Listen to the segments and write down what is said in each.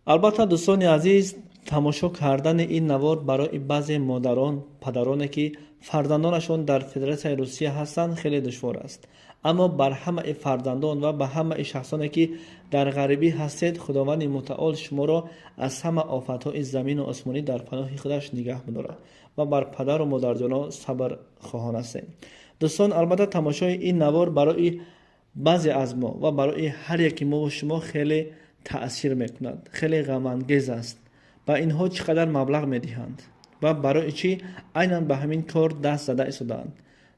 Албатта, дӯстони азиз, тамошо кардани ин навор барои баъзе модарон, падароне, ки фарзандонашон дар Федератсияи Русия ҳастанд, хеле душвор аст. Аммо бар ҳамаи фарзандон ва ба ҳамаи шахсоне, ки дар ғарибӣ ҳастед, Худованди Мутаол шуморо аз ҳама офатҳои замину осмонӣ дар паноҳи худаш нигаҳ бидорад ва бар падару модарҷонон сабр хоҳон ҳастем. Дӯстон, албатта, тамошои ин навор барои баъзе аз мо ва барои ҳар яки мову шумо хеле таъсир мекунад, хеле ғамангез аст. Ба инҳо чӣ қадар маблағ медиҳанд ва барои чӣ айнан ба ҳамин кор даст зада истодаанд?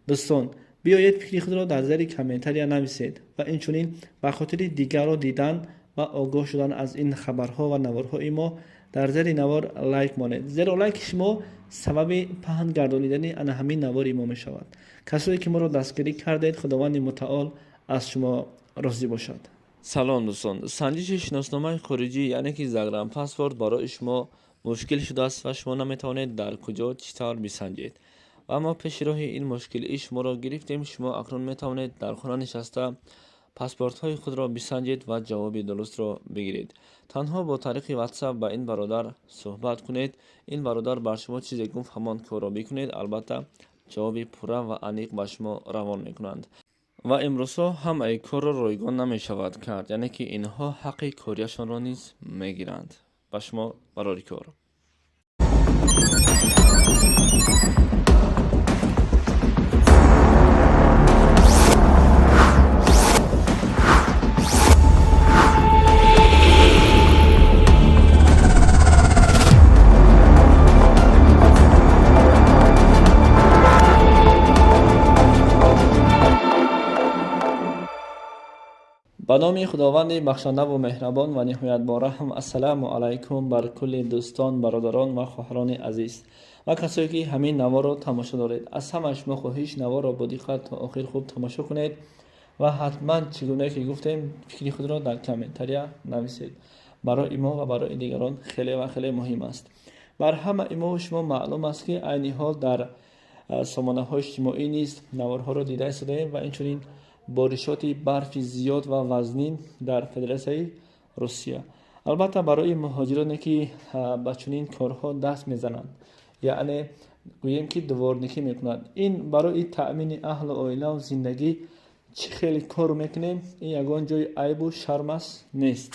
Дӯстон, биёед, фикри худро дар зери комментария нависед ва инчунин ба хотири дигарро дидан ва огоҳ шудан аз ин хабарҳо ва наворҳои мо дар зери навор лайк монед, зеро лайки шумо сабаби паҳн гардонидани ана ҳамин навори мо мешавад. Касое ки моро дастгирӣ кардед, Худованди Мутаол аз шумо розӣ бошад. Салом, дӯстон! Санҷиши шиносномаи хориҷӣ, яъне ки загранпаспорт, барои шумо мушкил шудааст ва шумо наметавонед дар куҷо, чӣ тавр бисанҷед. Ва мо пеши роҳи ин мушкилии шуморо гирифтем. Шумо акнун метавонед дар хона нишаста паспортҳои худро бисанҷед ва ҷавоби дурустро бигиред. Танҳо бо тариқи WhatsApp ба ин бародар суҳбат кунед. Ин бародар бар шумо чизе гуфт, ҳамон корро бикунед. Албатта, ҷавоби пурра ва аниқ ба шумо равон мекунанд. Ва имрӯзҳо ҳамаи корро ройгон намешавад кард, яъне ки инҳо ҳаққи корияшонро низ мегиранд. Ба шумо барори кор. Ба номи Худованди бахшандаву меҳрабон ва ниҳоят бораҳм. Ассалому алайкум бар кулли дӯстон, бародарон ва хоҳарони азиз ва касое, ки ҳамин наворро тамошо доред. Аз ҳамаи шумо хоҳиш: наворро бо диққат то охир хуб тамошо кунед ва ҳатман, чӣ гуна ки гуфтем, фикри худро дар комментария нависед. Барои мо ва барои дигарон хеле ва хеле муҳим аст. Бар ҳамаи мову шумо маълум аст, ки айни ҳол дар сомонаҳои иҷтимоӣ низ наворҳоро дида истодаем ва инчунин боришоти барфи зиёд ва вазнин дар Федератсияи Русия. Албатта, барои муҳоҷироне, ки ба чунин корҳо даст мезананд, яъне гӯем ки дворникӣ мекунанд, ин барои таъмини аҳлу оилаву зиндагӣ чӣ хеле кор мекунем, ин ягон ҷои айбу шарм аст нест.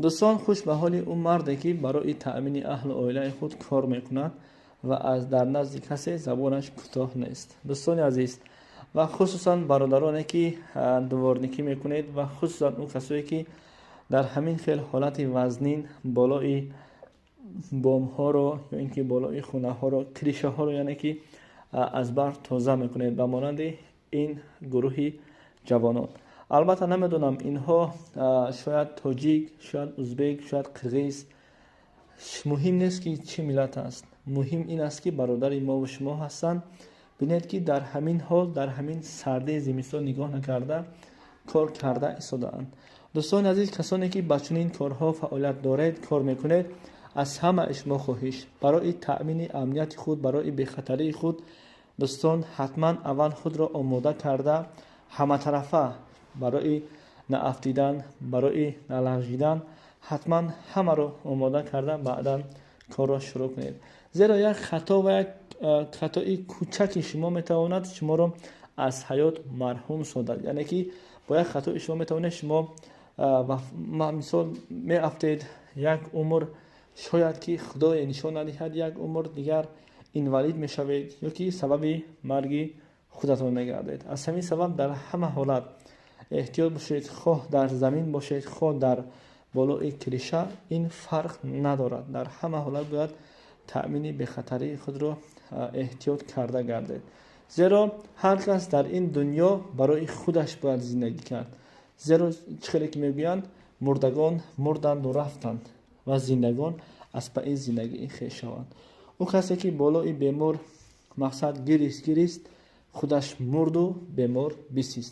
Дӯстон, хуш ба ҳоли ӯ марде, ки барои таъмини аҳлу оилаи худ кор мекунад ва аз дар назди касе забонаш кӯтоҳ нест. Дӯстони азиз ва хусусан бародароне, ки дворникӣ мекунед, ва хусусан ӯ касое, ки дар ҳамин хел ҳолати вазнин болои бомҳоро ё ин ки болои хонаҳоро, крышаҳоро, яъне ки аз барф тоза мекунед, ба монанди ин гурӯҳи ҷавонон. Албатта, намедонам, инҳо шояд тоҷик, шояд узбек, шояд қирғиз, муҳим нест, ки чӣ миллат аст. Муҳим ин аст, ки бародари мову шумо ҳастанд. Бинед, ки дар ҳамин ҳол, дар ҳамин сардии зимистон нигоҳ накарда кор карда истодаанд. Дӯстони азиз, касоне, ки ба чунин корҳо фаъолият доред, кор мекунед, аз ҳамаи шумо хоҳиш: барои таъмини амнияти худ, барои бехатарии худ, дӯстон, ҳатман аввал худро омода карда, ҳаматарафа барои наафтидан, барои налағжидан ҳатман ҳамаро омода карда, баъдан корро шурӯъ кунед, зеро як хато ва як хатои кӯчаки шумо метавонад шуморо аз ҳаёт марҳум созад. Яъне ки бо як хатои шумо метавонед шумо, мисол, меафтед, як умр, шояд ки Худое нишон надиҳад, як умр дигар инвалид мешавед ё ки сабаби марги худатон мегардед. Аз ҳамин сабаб дар ҳама ҳолат эҳтиёт бошед. Хоҳ дар замин бошед, хоҳ дар болои крыша, ин фарқ надорад. Дар ҳама ҳолат бояд таъмини бехатарии худро эҳтиёт карда гардед, зеро ҳар кас дар ин дунё барои худаш бояд зиндагӣ кард. Зеро чӣ хеле ки мегӯянд, мурдагон мурданду рафтанд ва зиндагон аз паи зиндагии хеш шаванд. Ӯ касе, ки болои бемор, мақсад, гирист, гирист, худаш мурду бемор бисист.